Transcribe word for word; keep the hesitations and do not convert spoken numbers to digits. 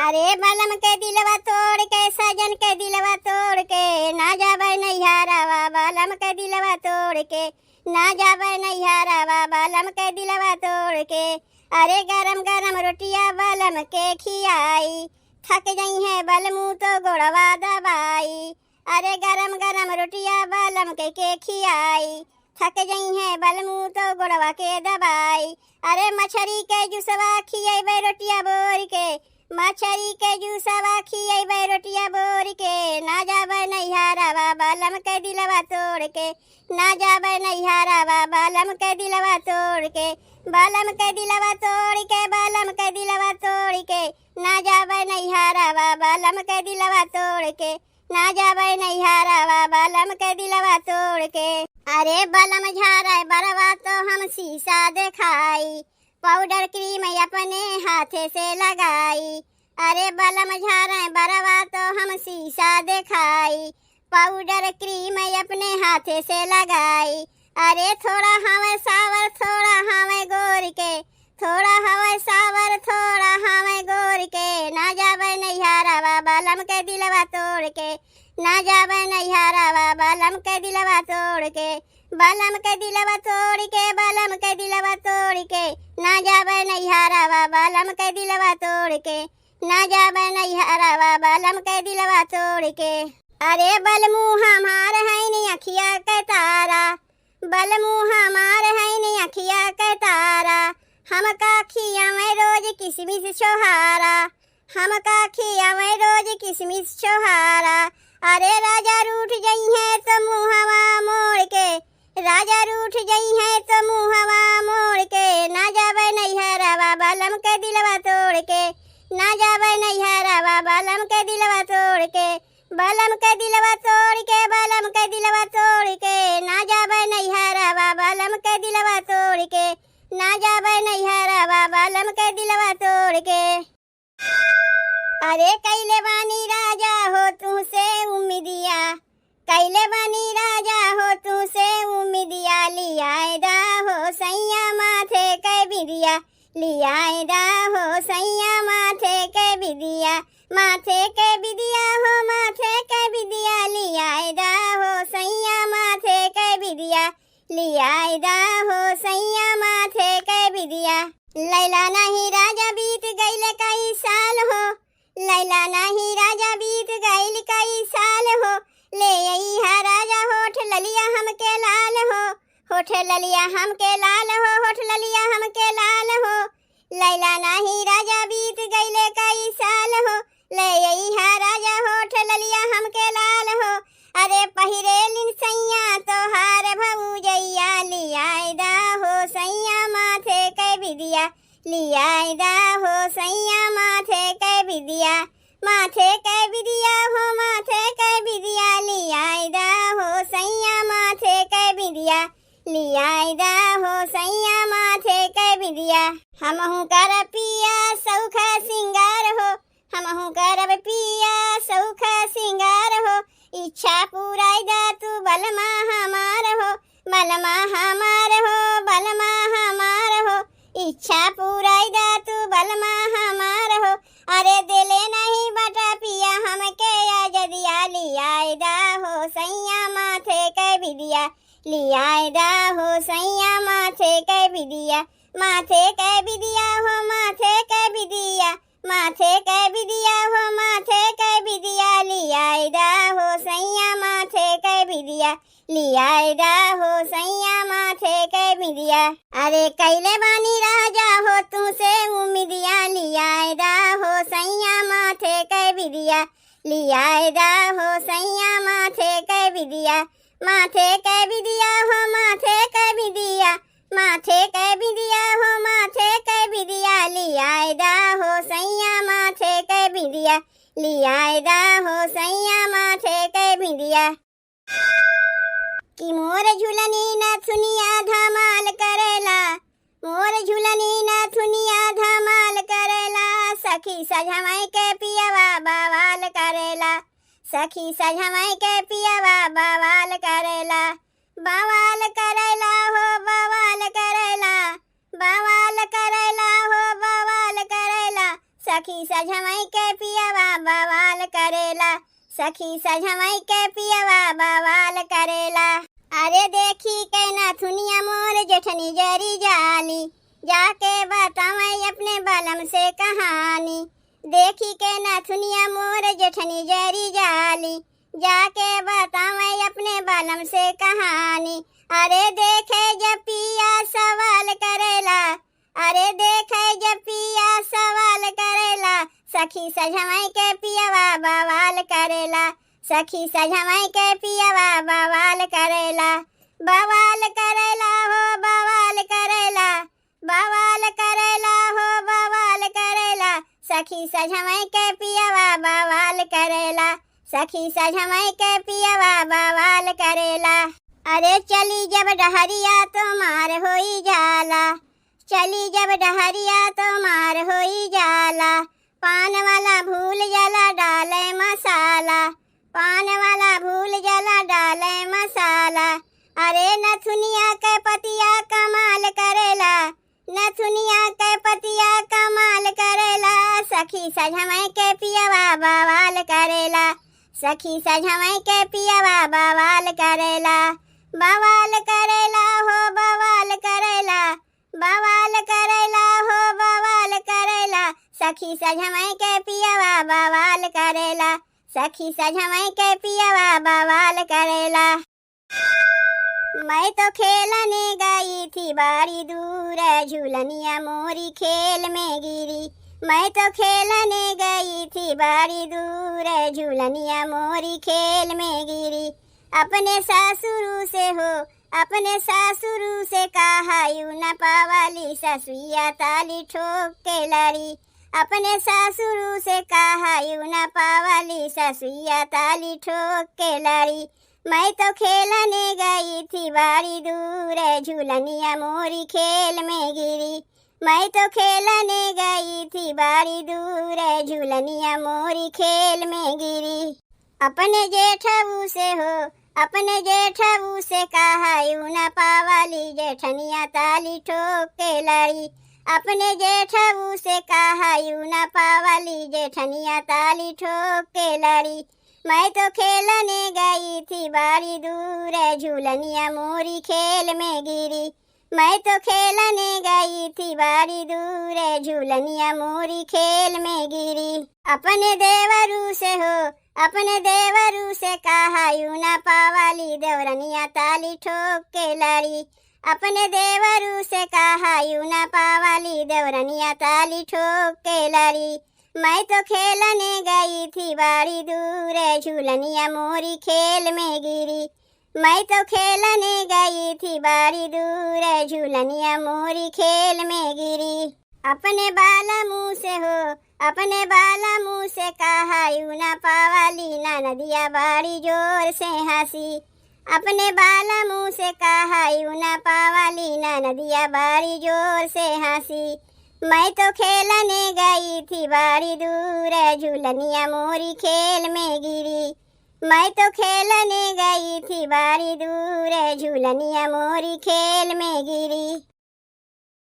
अरे बलम के दिलवा तोड़ के, सजन के दिलवा तोड़ के, ना जाबे नैहरवा बलम के दिलवा तोड़ के, ना जाबे नैहरवा बलम के दिलवा तोड़ के। अरे गरम गरम रोटिया बलम के खियाई, थक जइहें बलमू तो गोड़वा दबाई। अरे गरम गरम रोटिया बलम के, के खियाई, थक जइहें बलमू तो गोड़वा के दबाई। अरे मछरी के जूसवा खियैबे रोटिया बोर के, मछरी के जूसवा खियैबे रोटिया बोर के, ना जाबे नैहरवा बलम के दिलवा तोड़ के, ना जाबे नैहरवा बलम के दिलवा तोड़ के, बलम के दिलवा तोड़ के, बलम के दिलवा तोड़ के, ना जाबे नैहरवा बलम के दिलवा तोड़ के, ना जाबे नैहरवा बलम के दिलवा तोड़ के। अरे बलम झारे बरवा तो हम शीशा देखाई, पाउडर क्रीम अपने हाथे से लगाई। अरे बलम झारे बरवा तो हम शीशा देखाई, पाउडर क्रीम अपने हाथे से लगाई। अरे थोड़ा हवे सावर थोड़ा हवे गोर के, थोड़ा हवे सावर थोड़ा हवे गोर के, ना जाबे नैहरवा बलम के दिलवा तोड़ के, ना जाबे नैहरवा बलम के दिलवा तोड़ के, बलम के दिलवा तोड़ के, बलम के दिलवा तोड़ के, ना जाबे नैहरवा बलम के दिलवा तोड़ के, ना जाबे नैहरवा बलम के दिलवा तोड़ के। अरे बलमू हमार है नी अखिया के तारा, बलमू हमार है नी अखिया के तारा, हमका खियावे रोज किसमिस छोहारा, हमका खियावे रोज किसमिस छोहारा। अरे राजा रूठ जइहें तो मुहवा मोड़ के, राजा रूठ जइहें तो मुहवा मोड़ के, ना जाबे नैहरवा बलम के दिलवा तोड़ के, ना जाबे नैहरवा बलम के दिलवा तोड़ के, बलम के दिलवा तोड़ के, बलम के दिलवा तोड़ के, ना जाबे नैहरवा बलम के दिलवा तोड़ के, ना जाबे नैहरवा बलम के दिलवा तोड़ के। अरे कइले बानी राजा हो तुहसे उम्मीदिया, कइले बानी राजा हो तुहसे उम्मीदिया, लियाए दा हो सैया माथे के बिंदिया, लियाए दा हो सैया माथे के बिंदिया, माथे के बिंदिया हो माथे के बिंदिया, लियाए दा हो सैया माथे के बिंदिया, लियाए दा हो सैया माथे के बिंदिया। लैला नाही राजा बीत गइल कई साल हो, लैला नाही राजा बीत गइल कई साल हो, ले अइहा राजा होठ ललिया हमके लाल हो, होठ ललिया हमके लाल हो, होठ ललिया हमके लाल हो। लैला नाही राजा बीत गइले कई साल हो, ले अइहा राजा होठ ललिया हमके लाल हो। अरे पहिरेलिन सैया तोहार भौजैया, लियाए दा हो सैया माथे के बिंदिया, लियाए दा हो सैया माथे के बिंदिया, माथे के बिंदिया हो माथे के बिंदिया, लियाए दा हो सैया माथे के बिंदिया, लियाए दा हो सैया माथे के बिंदिया। हमहू कर पिया सौख सिंगार हो, हमहू करब पिया सौख सिंगार हो, इच्छा पुराई दा तू बलमा हमार हो, बलमा हमार हो, बलमा हमार हो, इच्छा पुराई दा तू बलमा हमार हो। अरे देले नहीं बटा पिया हमके आजदिया, लियाए दा हो सैया माथे के बिंदिया, लियाए दा हो सैया माथे के बिंदिया, माथे के बिंदिया हो माथे के बिंदिया, माथे के बिंदिया हो माथे के बिंदिया, लियाए दा हो सैया माथे के बिंदिया, लियाए दा हो सैया माथे के बिंदिया। अरे कइले बानी राजा हो तुहसे उम्मीदिया, लियाए दा हो सैया माथे के बिंदिया, लियाए दा हो सैया माथे के बिंदिया, माथे के बिंदिया हो माथे के बिंदिया, माथे के बिंदिया हो माथे के बिंदिया, लियाए दा हो सैया माथे के बिंदिया, लियाए दा हो सैया माथे के बिंदिया। कि मोर झुलनी नथुनिया धमाल करेला, मोर झुलनी नथुनिया धमाल करेला, सखी सझवई के पियवा बवाल करेला, सखी सझवई के पियवा बवाल करेला, बवाल करेला हो बवाल करेला, बवाल करेला हो बवाल करेला। सखी सझवई के पियवा बवाल करेला, सखी सझवई के पियवा बवाल करेला। अरे देखी के नथुनिया मोर जेठनी जरी जाली, जाके बतावई अपने बलम से कहानी। देखी के नथुनिया मोर जेठनी जरी जाली, जाके बतावई अपने बलम से कहानी। अरे देखे जब पिया सवाल करेला, अरे देखे जब पिया सवाल करेला, सखी सझवई के पियवा बवाल करेला, सखी सझवई के पियवा बवाल करेला, बवाल करेला हो बवाल करेला, बवाल करेला हो बवाल करेला, सखी सझवई के पियवा बवाल करेला, सखी सझवई के पियवा बवाल करेला। अरे चली जब डहरिया तो मार होई जाला, चली जब डहरिया तो मार होई जाला, पान वाला भूल जाला डाले मसाला, पान वाला भूल जाला डाले मसाला। अरे नथुनिया के पतिया कमाल करेला, नथुनिया के पतिया कमाल करेला, सखी सझवई के पियवा बवाल करेला, सखी सझवई के पियवा बवाल करेला, बवाल करेला हो बवाल करेला, बवाल करेला हो बवाल करेला, सखी सझवई के पियवा बवाल करेला, सखी सझवई के पियवा बवाल करेला। मैं तो खेलने गई थी बड़ी दूर, झूलनिया मोरी खेल में गिरी। मैं तो खेलने गई थी बड़ी दूर, झूलनिया मोरी खेल में गिरी। अपने सासुरु से हो, अपने सासुरु से कहा यू न पावाली, ससुइया ताली ठोक के लड़ी। अपने सासुरु से कहा यू न पावाली, ससुइया ताली ठोक के लड़ी। मैं तो खेलने गई थी बड़ी दूर, झूलनिया मोरी खेल में गिरी। मैं तो खेलने गई थी बड़ी दूर, झूलनिया मोरी खेल में गिरी। अपने जेठऊ से हो, अपने जेठऊ से कहा यू न पावाली, जेठनिया ताली ठोक के लड़ी। अपने जेठऊ से कहा यू न पावाली, जेठनिया ताली ठोक के लड़ी। मैं तो खेलने गई थी बड़ी दूर, झूलनिया मोरी खेल में गिरी। मैं तो खेलने गई थी बड़ी दूर, झूलनिया मोरी खेल में गिरी। अपने देवरू से हो, अपने देवरू से कहा यू न पावाली, देवरनिया ताली ठोक के लड़ी। अपने देवरू से कहा यू न पावाली, देवरनिया ताली ठोक के लड़ी। मैं तो खेलने गई थी बड़ी दूर, झूलनिया मोरी खेल में गिरी। मैं तो खेलने गई थी बड़ी दूर, झूलनिया मोरी खेल में गिरी। अपने बाला मुँह से हो, अपने बाला मुँह से कहा यू ना पावाली, ना नदिया बड़ी जोर से हँसी। अपने बाला मुँह से कहा यू ना पावाली, ना नदिया बड़ी जोर से हँसी। मैं तो खेलने गई थी बड़ी दूर, झूलनिया मोरी खेल में गिरी। मैं तो खेलने गई थी बड़ी दूर, झूलनिया मोरी खेल में गिरी।